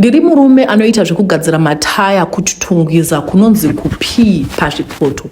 Ndiri murume anoita zvekugadzira mataya kuChitungwiza kunonzi kuP pazvipoto.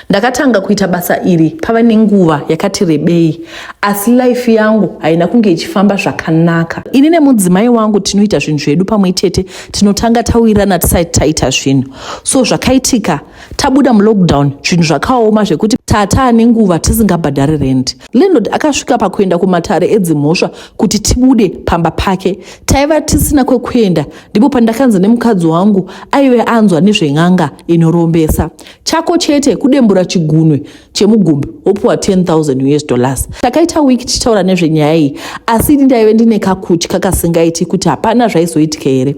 Ndakatanga kuita basa iri pava nenguva yakati rebei asi life yangu haina kunge ichifamba zvakanaka. Ini nemudzimai wangu tinoita zvinhu zvedu pamwe chete, tinotanga tawirirana tisati taita zvinhu. So zvakaitika tabuda mulockdown zvinhu zvakaoma zvekuti tata nenguva tisingabhadhari rent. Landlord akasvika pakuenda kumatare edzimhosva kuti tibude pamba pake. Taiva tisina kwekuenda ndipo pandakanzi nemukadzi wangu aive anzwa nezven'anga inorombesa. Chako chete kudembura chigunwe chemugumbi wopiwa 10,000 US dollars. Takaita week tichitaura nezvenyaya iyi asi ini ndaive ndine kakutya kasingaiti kuti hapana zvaizoitika here.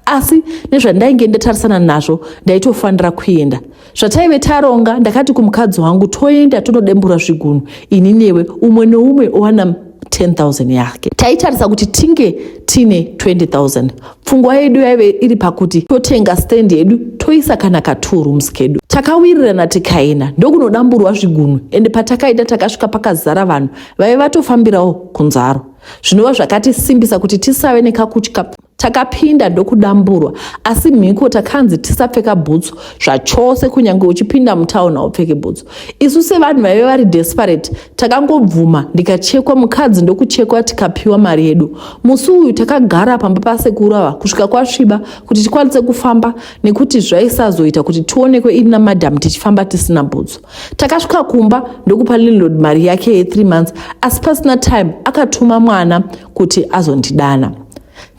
Asi nezvandainge ndatarisana nazvo ndaitofanira kuenda. Zvataive taronga ndakati kumukadzi wangu toenda tonodembura zvigunwe ini newe umwe neumwe owana 10,000 yake. Taitarisa kuti tinge tine 20,000. Pfungwa yedu yaive iri pakuti totenga stand yedu toisa kana ka 2 rooms kedu. Takawirirana tikaenda ndokunodamburwa zvigunwe ende patakaenda takasvika pakazara vanhu vaive vatofambirawo kunzaro zvinova zvakatisimbisa kuti tisave nekakutya. Takapinda ndokudamburwa asi mhiko takanzi tisapfeka bhutsu zvachose kunyange uchipinda mutown haupfeke bhutsu. Isu sevanhu vaive vari desperate takangobvuma ndikachekwa mukadzi ndokuchekwa tikapiwa mari yedu. Musi uyu takagara pamba pasekuru ava kusvika kwasviba kuti tikwanise kufamba nekuti zvaisazoita kuti tionekwe ini namadam tichifamba tisina bhutsu. Takasvika kumba ndokupa landlord mari yake ye3 months asi pasina time akatuma mwana kuti azondidana.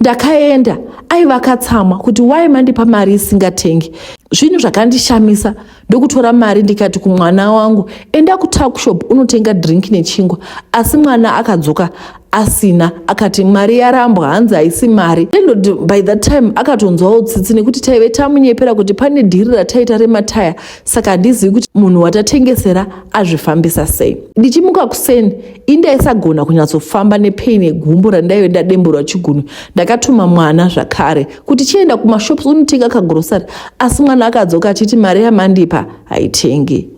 Ndakaenda aiva akatsamwa kuti why mandipa mari isingatengi. Zvinhu zvakandishamisa ndokutora mari ndikati kumwana wangu enda kutuckshop unotenga drink nechingwa asi mwana akadzoka asina akati mari yarambwa hanzi haisi mari. Landlord by that time akatonzwawo tsitsi nekuti taive tamunyepera kuti pane dhiri rataita remataya saka handizivi kuti munhu watatengesera azvifambisa sei. Ndichimuka kuseni ini ndaisagona kunyatsofamba nepain yegumbo randaive ndademburwa chigunwe. Ndakatuma mwana zvakare kuti chienda kumashops unotenga kagrosari asi mwana akadzoka achiti mari yamandipa haitengi.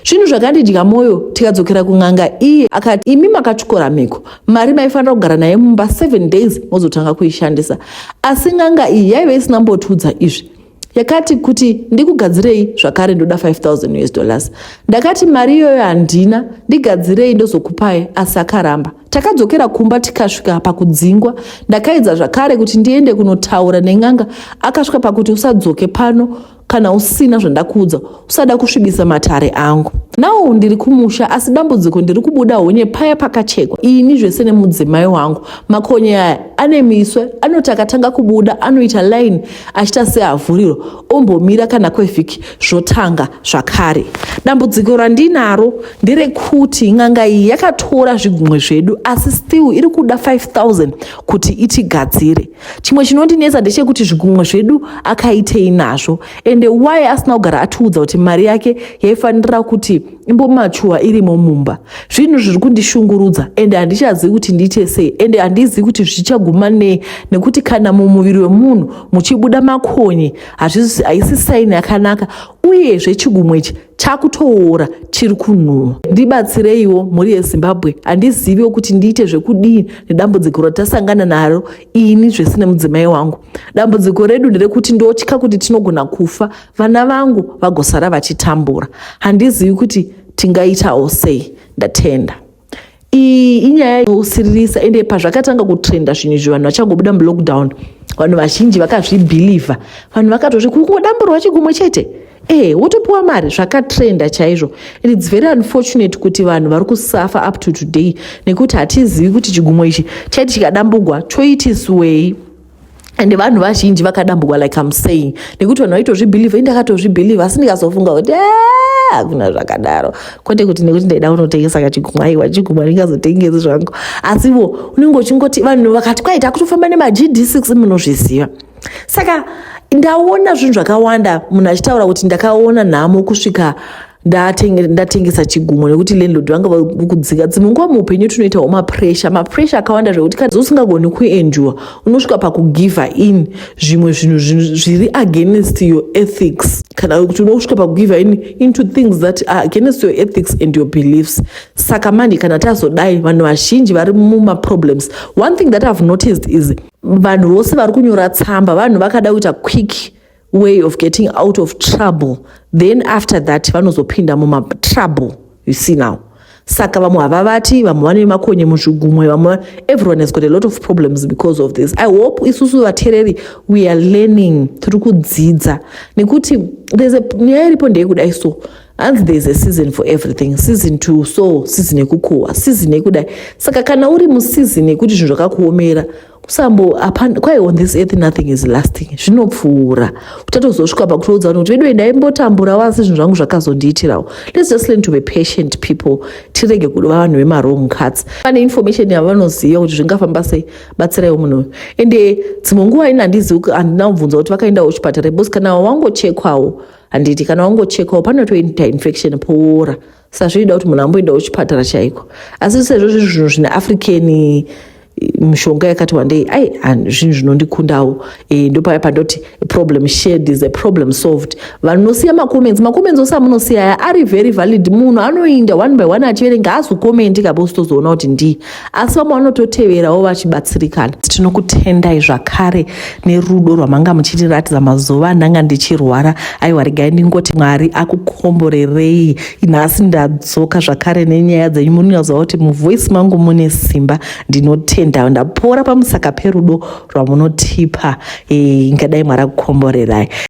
Zvinhu zvakandidya moyo tikadzokera kun'anga iye akati imi makatyora mhiko mari maifanira kugara naye mumba 7 days mozotanga kuishandisa asi n'anga iyi yaive isina mbotiudza izvi. Yakati kuti ndikugadzirei zvakare ndoda 5000 US dollars. Ndakati mari iyoyo handina ndigadzirei ndozokupai asi akaramba. Takadzokera kumba tikasvika pakudzingwa. Ndakaedza zvakare kuti ndiende kunotaura nen'anga akasvika pakuti usadzoke pano kana usina zvandakuudza usada kusvibisa matare angu. Now ndiri kumusha asi dambudziko ndiri kubuda honye paya pakachekwa ini zvese nemudzimai wangu. Makonye aya ane miswe anoti akatanga kubuda anoita line achiita seavhurirwa ombomira kana kwevhiki zvotanga zvakare. Dambudziko randinaro nderekuti n'anga iyi yakatora zvigumwe zvedu asi still iri kuda 5000 kuti itigadzire. Chimwe chinondinetsa ndechekuti zvigumwe zvedu akaitei nazvo ende why asina kugara atiudza kuti mari yake yaifanira kuti imbomachuwa irimo mumba. Zvinhu zviri kundishungurudza ende handichazivi kuti ndiite sei ende handizivi kuti zvichaguma nei nekuti kana mumuviri wemunhu muchibuda makonye haisi saini yakanaka uyezve chigumwe ichi chakutoora chiri kunhuhwa. Ndibatsireiwo mhuri yeZimbabwe handiziviwo kuti ndiite zvekudii nedambudziko ratasangana naro ini zvese nemudzimai wangu. Dambudziko redu nderekuti ndotya kuti tinogona kufa vana vangu vagosara vachitambura. Handizivi kuti tingaitawo sei. Ndatenda. Iyi inyaya inosiririsa ende pazvakatanga kutrenda zvinhu izvi vanhu vachangobuda mulockdown vanhu vazhinji vakazvibhilivha vanhu vakatozvi kungodamburwa chigumwe chete eh wotopiwa mari zvakatrenda chaizvo and its very unfortunate kuti vanhu vari kusafa up to today nekuti hatizivi kuti chigumwe ichi chaiti chikadambugwa choitiswei and vanhu vazhinji vakadamburwa like I'm saying nekuti vanhu vaitozvibhilivha indakatozvibhilivha asi ndikazofunga kuti ah, hakuna zvakadaro kwete kuti nekuti ndaida kunotengesa kachigumwa aiwa chigumwa ndingazotengesi zvangu asiwo unenge uchingoti vanhu vakati kwai takutofamba nemagd6 munozviziva saka ndaona zvinhu zvakawanda munhu achitaura kuti ndakaona nhamo kusvika ndatengesa chigumwe nekuti landlord vanga vakudzika dzimwe nguva muupenyu tinoitawo mapressure mapressure akawanda zvekuti kana usingagoni kuendure unosvika pakugiver in zvimwe zvinhu zviri against your ethics kana kuti unosvika pakugiver in into things that are against your ethics and your beliefs. Saka manje kana tazodai vanhu vazhinji vari mumaproblems. One thing that I've noticed is Vanhu vose vari kunyora tsamba, vanhu vakada kuita quick way of getting out of trouble. Then after that vanozopinda mumatrouble, you see now. Saka vamwe havavati, vamwe vane makonye muzvigumwe, vamwe, everyone has got a lot of problems because of this. I hope isusu vateereri, we are learning, tiri kudzidza, nekuti there's a nyaya iripo ndeyekudai. So hanzi there is a season for everything, season to sow, season yekukohwa, season yekudai. Saka kana uri museason yekuti zvinhu zvakakuomera, usambo kwai on this earth nothing is lasting, zvinopfuura. Uchatozosvika pakutoudza vanhu kuti, "Vedu, ndaimbotamburawo, asi zvinhu zvangu zvakazondiitirawo." Let's just learn to be patient people, tirege kuva vanhu vemawrong cuts. Pane information yavanoziva kuti zvingafamba sei, batsiraiwo munhu uyu. Ende dzimwe nguva ini handizivi, handina kubvunza kuti vakaendawo kuchipatara, because kana wangochekwawo, handiti, kana wangochekwawo panotoita infection poora. Saka zvinoida kuti munhu amboendawo kuchipatara chaiko. Asi sezvo zviri zvinhu zvine African mishonga yakati wandei, ai, zvinhu zvinondikundawo. Ndopaya pandoti problem shared is a problem solved. Vanosiya macomments, macomments ose amunosiya aya ari very valid. Munhu anoinda one by one achiverenga, haazokomenti kaba usitozoona kuti ndii, asi vamwe vanototeverawo vachibatsirikana. Tinokutendai zvakare nerudo rwamanga muchitiratidza mazuva andanga ndichirwara. Aiwa, regai ndingoti Mwari akukomborerei. Nhasi ndadzoka zvakare nenyaya dzenyu. Munonyatsoziva kuti muvoice mangu mune simba. Ndinotenda, ndapora pamusaka perudo rwamunotipa. Ingadai Mwari akukomborerai.